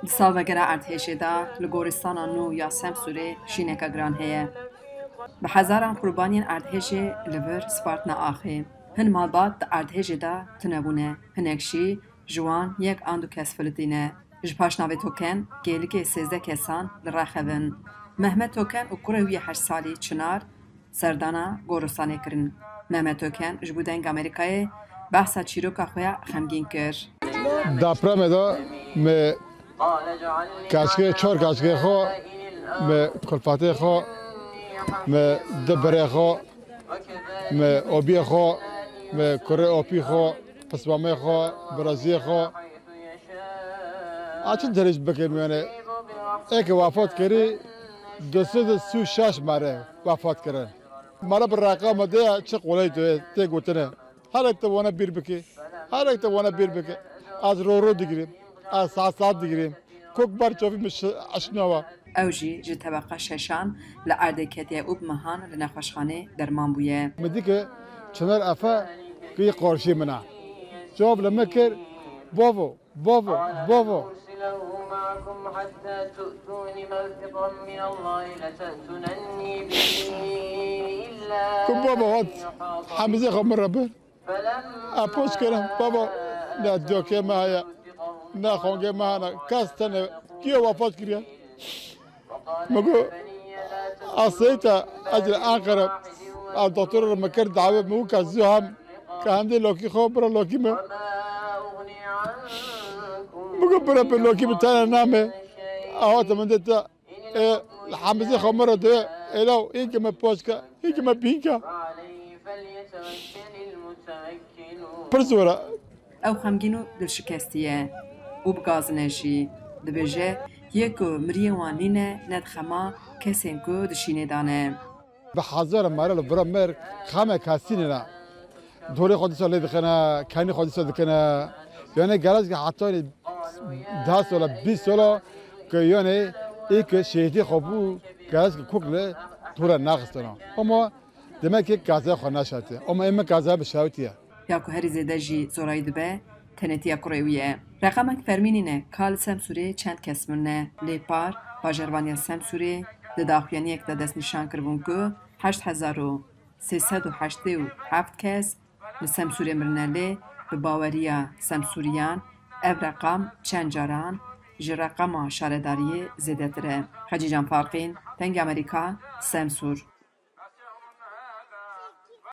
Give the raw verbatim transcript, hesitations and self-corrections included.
Di salvegera erdhêjê de li goristana nû ya Semsûrê şîneke giran heye. Bi hezaran qurbaniyên erdhêjê li vir spartine axê. Hin malbat di erdhêjê de tune bûne, hinek jî ji wan yek an du kes filitîne. Ji paş navê Token, kêlikê sêzdeh kesan li Rexe bin. Mehmet Token û kurê wî yê heşt salî Çinar, serdana goristanê kirin. Mehmet Token ji bo Dengê Amerîkayê behsa çîroka xwe ya xemgîn kir. Depremê de me kaçkê, çar kaçkê xwe, me kulfatê xwe, me du birê xwe, me opiyê xwe, me kurê opî xwe, pismamê xwe, biraziyê xwe. A çi derêj bikim yani? Eke wefat kirî, du sed û sî û şeş mare wefat kirin. Mara bi reqama de ya çi qolay tu tê gotine. Herek te wana bîr bike. Herek te wana bîr bike. Ez ro ro digirîm. Ez saet saet digirîm. Kok bar çavî min şi-, eşnawa. Ew jî ji tebeqa şeşan li erdê ketiye û bi mehan li nexweşxanê derman bûye. Min dî ke Çinar Efe kî qarşî min e. Cewab li min kir, bavo, bavo, bavo. Ku baba hat hemizê xwe min re bir. A poç kirin, baba, ne dokê me heye, ne xongê me hene, kes tene, kî wefat kiriye? Min got, a seyî te, ez li Enqere, a doktor re min kir dawet, min wika zû hem, ke hendê lokî xwe bira lokî min. Min got, bira bi lokî min tene name, a hate min de te, e, li hemizê xwe min re de, êlaw, hîn ke me poç ke, hîn ke me bîn ke. Pir zor e. Ew xemgîn û dilşikestî ye û bi gazine jî. Dibêje, yê ku miriyên wan nîne, ne di xema kesên ku di şînê de ne. Bi hezar mare li vira mir xeme kesî nîne. Dorê xwe dîsa lê dixine, kenî xwe dîsa dikine. Yani gerek ki heta deh sola, bîst sola ki yani ê ki şehîdê xwe bû, gerek ki kok li dora naxistine. Ama demek ki gaza xwe neşewtiye. Ama ê min gaza bi şewtiye. Ya ku herî zêde jî zorayî dibe, tenêtiya kurê wî ye. Reqemek fermî nîne ka li Semsûrê çend kes mirine, lê par bajarvaniya Semsûrê di daxuyaniyek de destnîşan kiribûn ku heşt hezar û sê sed û heştê û heft kes li Semsûrê mirine, lê bi baweriya Semsûriyan ev reqam çend caran ji reqama şaredariyê zêdetir e. Hecî Can Farqîn, Dengê Amerîka, Semsûr.